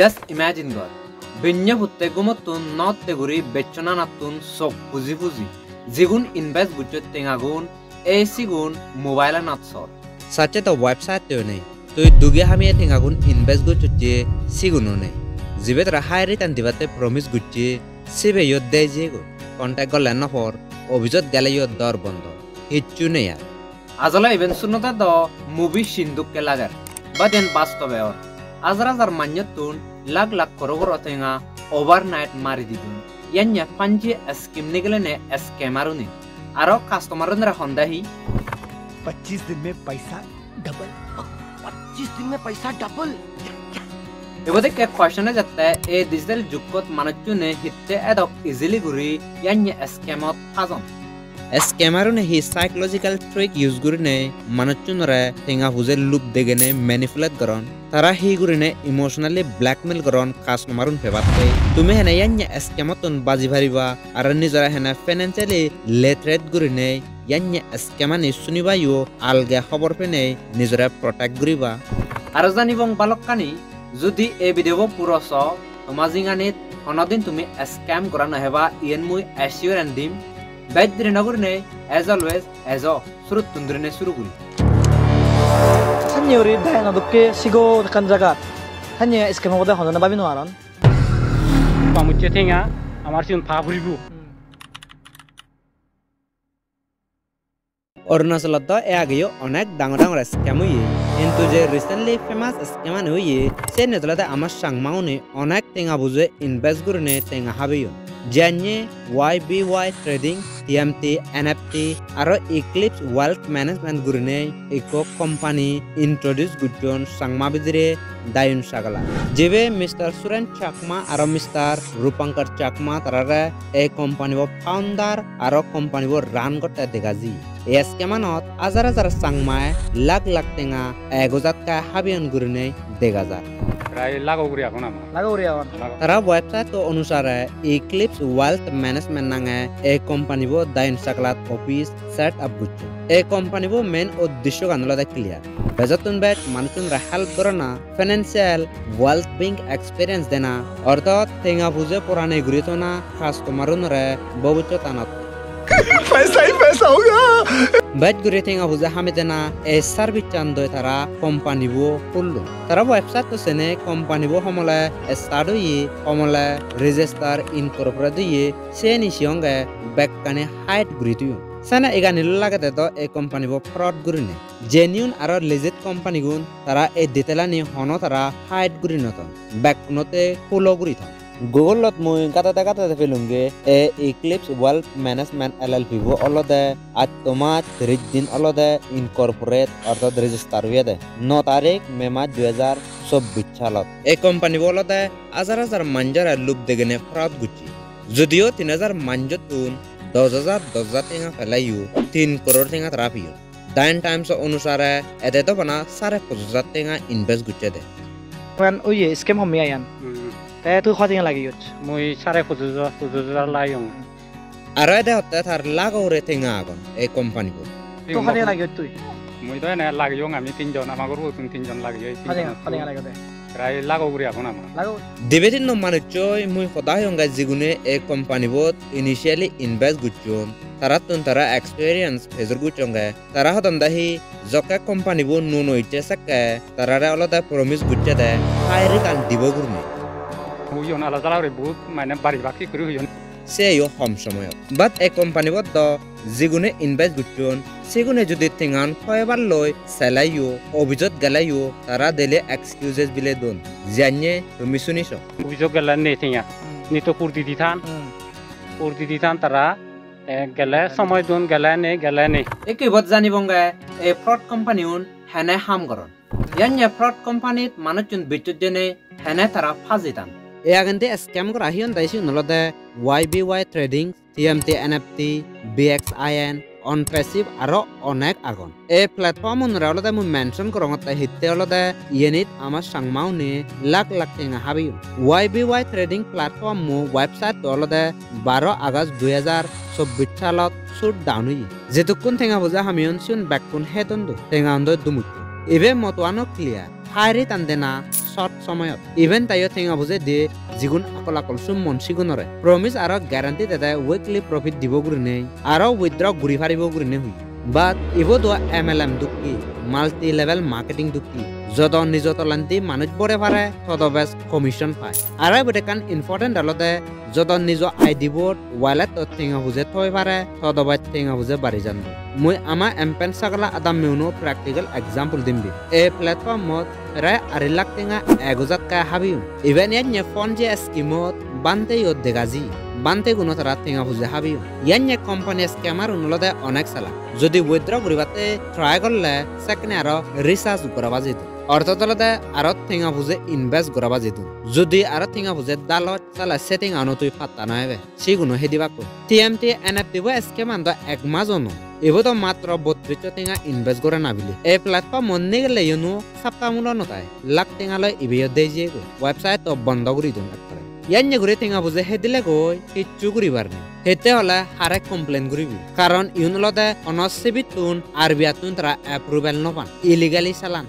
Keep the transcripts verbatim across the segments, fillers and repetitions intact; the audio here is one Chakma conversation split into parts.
Just imagine gor, benne putte gumottun notte guri bechonanattun sok puji puji, jigun invest gocchot tengagun, ei sigun mobile-anot sor. Sacche to website-o nei, tui dugi hamiye tengagun invest gocchot je siguno nei. Jibe tara high return dibatte promise gocche, sibeyo dei jiyegoi. Contact gorle no por, office-ot geleyo dor bondo, hicchu nei ar. Ajole iben sunode do movie scene dokke lager, but iyen bastobe or. Hajar hajar manjottun lakh lakh crore crore tenga overnight mari didun. Iyan ye Ponzi scheme nigelene scammer-une. Aro customer-unore honde hi? पच्चीस दिन में पैसा डबल। पच्चीस दिन में पैसा double. Ibot ikke question ejette, ei digital jugot manuchune hitte edok easily guri iyan ye scam-ot hajon? Scammer-une hi psychological trick use gurine manuchunore tenga puje lub degene manipulate goron? Tara hi gurine emotionally blackmail goron customer-un pebatte? Tumi hene iyan ye scam-ottun baji pariba, aro nijore hene financially literate gurine iyan ye scam-ani sunibayo alge hobor penei nijore protect guriba? Aro janibong balokkani, judi ei video bo puro so, toma jinganit honodin tumi scam gora no heba, iyen mui assurance dim. Bej deri no gurinei, as always, ejo, suruttun gurinei suru guri. Sanye uri dayano dokke sigo ekkan jagat. Sanye scam obode honodin babi no aron. Pamucche tenga, amar sigun pa puribo. Arunachalot do e ageyo onek dangor dangor scam oye, hintu je recently famous scam ani oye, siyeni olode ama Changma-une onek tenga buje invest gurine tenga habeyon. Janye Y B Y Trading, T M T N F T, aro Eclipse Wealth Management gurine ekko company introduce gocchon Changma bidire Dayun Sagala. Jibe Mister Suren Chakma aro Mister Rupankar Chakma tarare ei company bo founder aro company bo run gotte dega ji. Ei scam anot hajar hajar Changmaye lakh lakh tenga ek ojat kai habiyon gurinei dega jar. Prai lago guri agon ama. Lago guri agon. Lago. Tara website to onusare Eclipse Wealth Management nange ei company bo Dayun Sagalat office set up gocchon. Ei company bo main uddesho gan olode clear. Bejottun bej manuchunore help gorana, financial well-being experience dena, orthat tenga puje porane guri thona customer-unore bobissotanot. पैसा ही पैसा होगा। Bej guri tenga puje hame dena, ei service-an doi tara company bo hullon. Tara website to sene company bo homole start oye, homole register incorporate oye, seni siyonge bekkani hide guri toyon. Sene egani lagede do ei company bo fraud gurine. Genuine aro legit company gun tara ei detail ani hono tara hide guri no ton. Bekkunotte hulo guri ton. Google-ot mui gatede gatede pelunge ei Eclipse Wealth Management L L P bo olode atto mas tiris din olode incorporate orthat register oyede. No tarik May mas dui hajar chobbish salot. Ei company bo olode hajar hajar manjore lub degene fraud gocche. Judio tin hajar manjottun dos hajar, dos hajar tenga peleyo tin koror tenga tara peyon. Dayun Times onusare ede do bana sare pojoj hajar tenga invest gocchede. Wan oye scam homme ayan. Hmm. Te tui hoi tenga lageyoj? Mui sare pojoj hajar, pojoj hajar lageyong. Aro ede hotte tar lago hure tenga agon ei company bot. Tui hoi tenga lageyoj tui? Mui do ene lageyong, ami tinjon, ama group-ottun tinjon lageyoi. Hoi tenga, hoi tenga lageyode? Prai lago guri agon ama. Lago. Dibe tinno manuchoi mui hoda hoyonge jigune ei company bot initially invest gocchon, tarattun tara experience pejor gocchonge. Tara hodonde hi jokke company bo nuo nuo icche sekke tarare olode promise gocchede high return dibo gurinei. Huyon ala jala guri bohut mane bari bak thik guri huyon. Seyo hom somoyot. But ei company bot do jigune invest gocchon, sigune judi tengan poibar loi seleyo, office-ot geleyo, tara daily excuses bile don. Janye tumi suniso. Office-ot gele nei tenga. Hmm. Nei to kur di di than. Hmm. Kur di di than tara. Te gele somoi dun, gele nei, gele nei. Ikke ibot janibonge ei fraud company-un hene ham goron. Iyan ye fraud company-t manuchun bichchot jenei hene tara phaji tan. Ei agende scam gora hi honde sigun olode Y B Y Trading, T M T N F T, B X I N, OnPassive aro onek agon. Ei platform-unore olode mui mention gorongotte hitte olode iyenit ama Changma-une lakh lakh tenga habeyon. Y B Y Trading platform-o website-to olode baro August dui hajar chobbish salot shut down oye. Jedukkun tenga poja hameyon sigun bekkun hedon do, tenga-un do dumuttun. Ibe motoano clear. High return dena short somoyot. Iben teyo tenga puje diye jigun akol akol summon sigunore. Promise aro guarantee dede weekly profit dibo gurinei, aro withdraw guri paribo gurinei hoye. But ibot do M L M dokke, multi level marketing dokke. Jodo nijo tolendi manuj bore pare, todo bej commission pai. Aro ibot ekkan important olode, jodo nijo I D bot wallet-ot tenga puje thoi pare, todo bej tenga puje bari jando. Mui ama empen sagala adamme uno practical example dim bi. Ei platform-ot prai ari lakh tenga ego jakke habeyon. Iben yanye Ponzi scheme-ot bhante-yo dega ji. Bhante-guno tara tenga puje habeyon. Yanye company scammer-un olode onek salak. Jodi withdraw guribatte try gorle sekkene aro recharge goraba jidon. Orthat olode aro tenga puje invest goraba jidon. Jodi aro tenga puje dalot sale se tenga-uno tui patta no ebe. Siguno hedi bakko. T M T N F T bo scam an do ek mas ono. Ibo do matro bottrisso tenga invest gore nabili. Ei platform-ot nigelle yeno sapta mulo no tai. Lakh tenga loi ibeyo dei jeyegoi. Website to bondo guri don ekkore. Yanye guri tenga puje hedile goi hissu guribar nei. Hette hole hare complain guribi. Karon iyun olode hono sibittun R B I-ttun tara approval no pan. Illegally salan.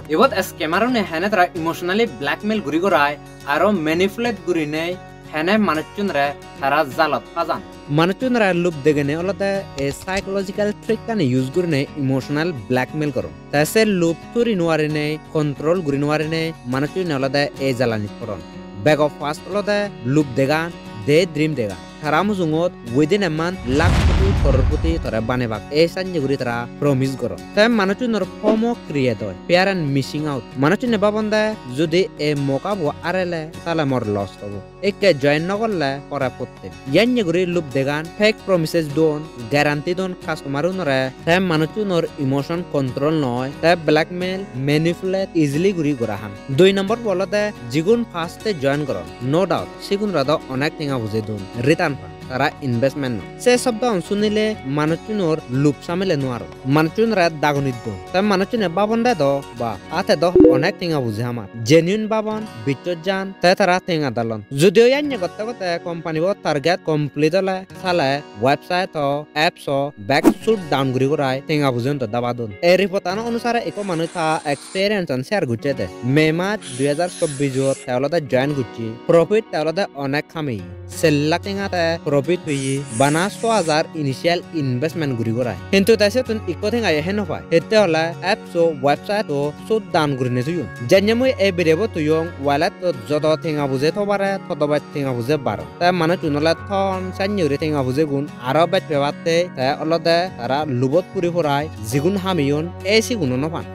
Ibot scammer-une hene tara emotionally blackmail guri gorai aro manipulate gurinei hene manuchunore tara jalot pajan. Manuchunore loop degene olode ei psychological trick-ani use gurinei emotional blackmail goron. Te se loop turi nuarinei, control guri nuarinei manuchune olode ei jalanit poron. Bego first olode loop degan, daydream degan. Tara mujungot within a month lakh koti, koror koti tore banebak. Ei sanye guri tara promise goron. Te manuchunor FOMO create oi, fear and missing out. Manuchune babonde jodi ei mokabo arele, tale mor loss obo. Ekke join no gorle pore potte. Yanye guri loop degan, fake promises don, guarantee don customer-unore, te manuchunor emotion control no oi, te blackmail, manipulate easily guri gora han. Dui number bo olode jigun first-e join goron, no doubt, sigunore do onek tenga puje don, return pan, tara investment no. Se sobdoan sunile manuchunor loop samile no aron. Manuchunore dagonit don. Te manuchune babonde do ba, ate do onek tenga puje hamar. Genuine babon, bichchot jan, te tara tenga dalon. Judiyo yanye gotte gotte company bo target complete ole, sale website o, apps o, bek shut down guri gurai tenga pujonto daba don. Ei report ano onusare ekko manuj ta experience an share gocche de. May mas dui hajar chobbish ot te olode join gocche. Profit te olode onek hameye. Ser lakh tenga te profit peye. Bana so hajar initial investment guri gurai. Hintu te settun ekko tenga ye he no pai. Hette hole apps o, website o, shut down gurinei toyon. Janye mui ei video bo toyong, wallet-ot jodo tenga puje tho pare, todo bej tenga puje baro. Te manuchun ole thon sanye guri tenga pujegun aro bej pebatte, te olode tara lubot puri porai jigun hameyon, ei siguno no pan.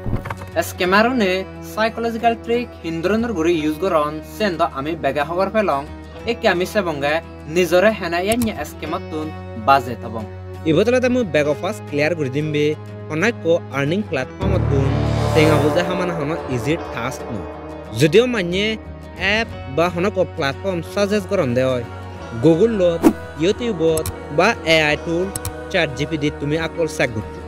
Scammer-une psychological trick hin dhoronor guri use goron, siyen do ami bege hobor pelong. Ekke ami sebonge nijore hene yanye scam-ottun baje tobong. Ibot olode mui bego first clear guri dim be, hono ekko earning platform-ottun tenga puje hamana hono easy task noi. Judiyo manye app ba hono ekko platform suggest goronde oi, Google-ot, YouTube-ot ba A I tool ChatGPT-t tumi akkol check goccho.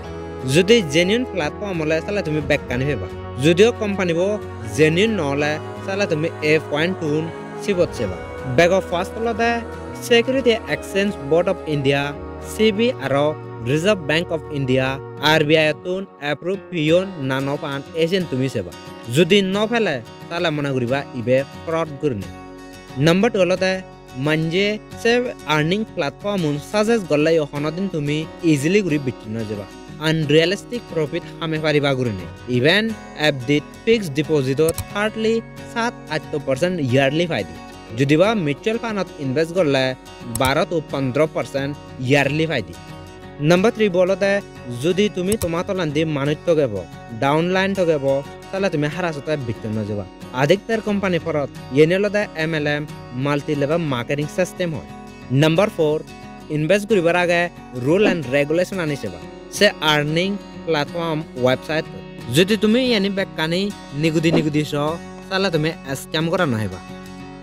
Judi genuine platform ole sale tumi bekkani peba. Judiyo company bo genuine no ole sale tumi ei point-tun sibot seba. Bego first olode Security Exchange Board of India, SEBI aro Reserve Bank of India, R B I-ottun approve peyon na no pan, ei siyen tumi seba. Judi no pele, tale mone guriba ibe fraud gurinei. Number two olode manje se earning platform-un suggest gorleyo honodin tumi easily guri bichchi no jeba. Unrealistic profit hame pariba gurinei. Even F D fixed deposit-ot hardly sat atto percent yearly paide. Judi ba mutual fund-ot invest gorle baro to pondro percent yearly paide. Number three bo olode, judi tumi toma tolandi manuj togebo, downline togebo, tale tumi hara sote bichchon no jeba. Adiktar company porot, yeni olode M L M, multi level marketing system hoi. Number four, invest guribar age rule and regulation ani seba. Se earning platform website. Judi tumi yeni bekkani nigudi nigudi so, tale tumi scam gora no heba.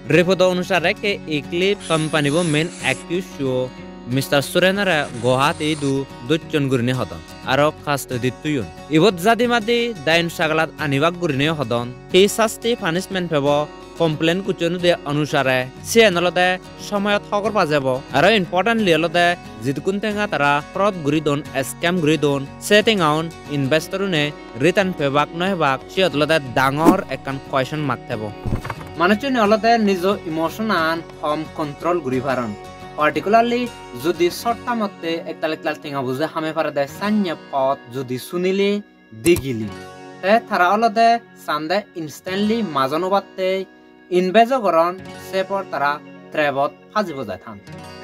Report onusare ke Eclipse company bo main accused-o Mister Surenore Guwahati idu dojjon gurinei hodon. Aro custody-t toyon. Ibot jadi madi dayon sagalat anibak gurinei hodon. Hi sasti punishment pebo, complain gocchon de onusare, siyen olode somoyot hobor pa jebo. Aro importantly olode jidukkun tenga tara fraud guri don, scam guri don, se tengaun investor-une return pebak no pebak, siyot olode dangor ekkan question mark thebo. Manuchchune olode nijo emotion-an hom control guri paron. Particularly judi short term-otte ektal ektal tenga buje hame parede sanye pot judi sunile, digili, te tara olode sande instantly majon obatte invest-o goron, se por tara trap-ot pajibo jai than.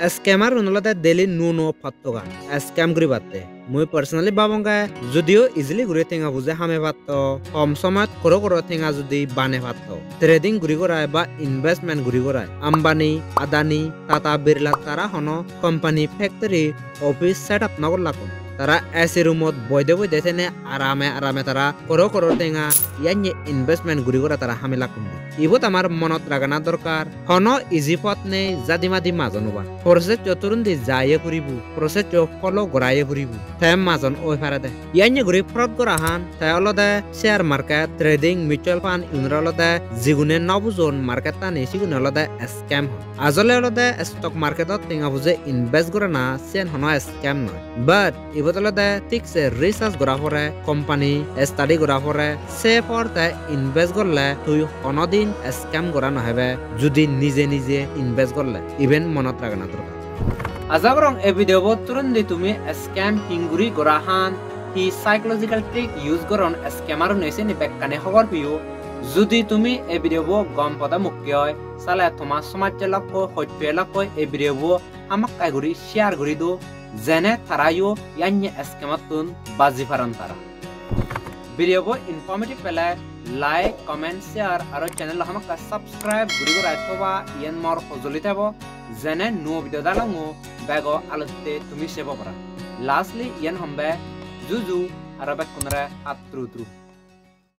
Scammer-un olode daily nuo nuo pot togan scam guribatte. Mui personally babonge, judio easily guri tenga buje hame patto, hom somoyot crore crore tenga judi bane patto, trading guri gorai ba investment guri gorai, Ambani, Adani, Tata, Birla tara hono company, factory, office set up no gorlakkun. Tara A C room-ot boide boide thene arame arame tara crore crore tenga yanye investment guri gora tara hamilakkun. Ibot amar monot ragana dorkar, hono easy pot nei jadi madi majon obar. Process-o turundi jaiye puribo, process-o follow goraye puribo. Te majon oi parede. Yanye guri fraud gora han, te olode share market, trading, mutual fund, igunore olode jigune no bujon market-tani, sigune olode scam hon. Ajole olode stock market-ot tenga buje invest gorana siyen hono scam noi. But ibot olode thik se research gora pore, company study gora pore, se por te invest gorle tui honodin scam gora no hebe, judi nije nije invest gorle. Iben monot ragana dorkar. Aja gorong ei video bo turundi tumi scam hinguri gora han, hi psychological trick use goron scammer-une siyeni bekkani hobor peyo. Judi tumi ei video bo gom pode mukke oi, sale toma somajje lokkoi, hojpeye lokkoi ei video bo hamakkai guri share guri do, jene tarayo yanye scam-ottun baji paron tara. Video bo informative pele like, comment, share aro channel-o hamakkai subscribe guri gurai thoba, iyen mor hojoli thebo, jene nuo video dalongo bego alotte tumi sebo para. Lastly, iyen hombe juju aro bekkunore atturu turu.